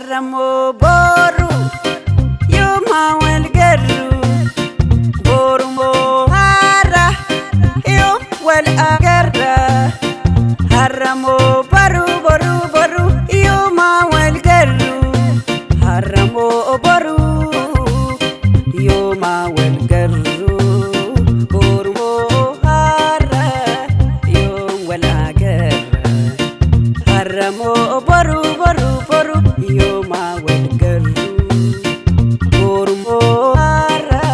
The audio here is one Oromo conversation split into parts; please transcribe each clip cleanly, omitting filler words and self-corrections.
Har'ammoo boru yooma wal garru, borumoo har'a yoom wal agarra. Har'ammoo boru boru boru yooma wal garru, har'ammoo boru yooma wal garru, borumoo har'a yoom wal agarra. Har'ammoo boru boru boru yooma wal garru, borumoo har'a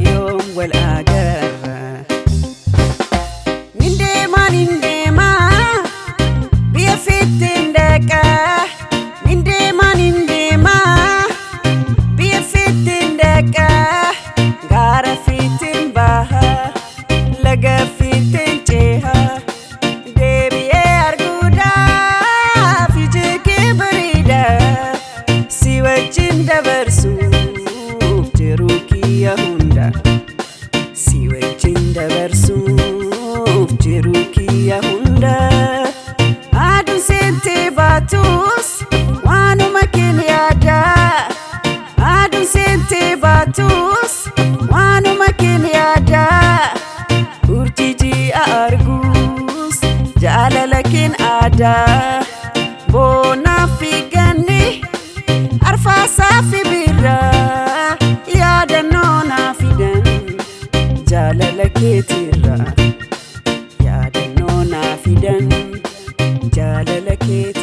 yoom wal agarra. Nindeema nindeema biyya fittiin dhaqa. Nindeema nindeema biyya fittiin dhaqa. Gaara fittiin baha, laga fittiin ceha. Deebi'ee arguudhaaf iji kee bareeda. Si wajjin dabarsuuf jiruu kiyya hunda. Si wajjin dabarsuuf jiruu kiyya hunda. Aduun seentee baatus waanuma keen yaada. Aduun seentee baatus waanuma keen yaada. Urjii ji'a arguus jaalala keen aadaa. Boonaa fi ganni arfaasaa fi birraa yaadannoo naa fidan jaalala keetirraa. Yaadannoo naa fidan jaalala keetirraa.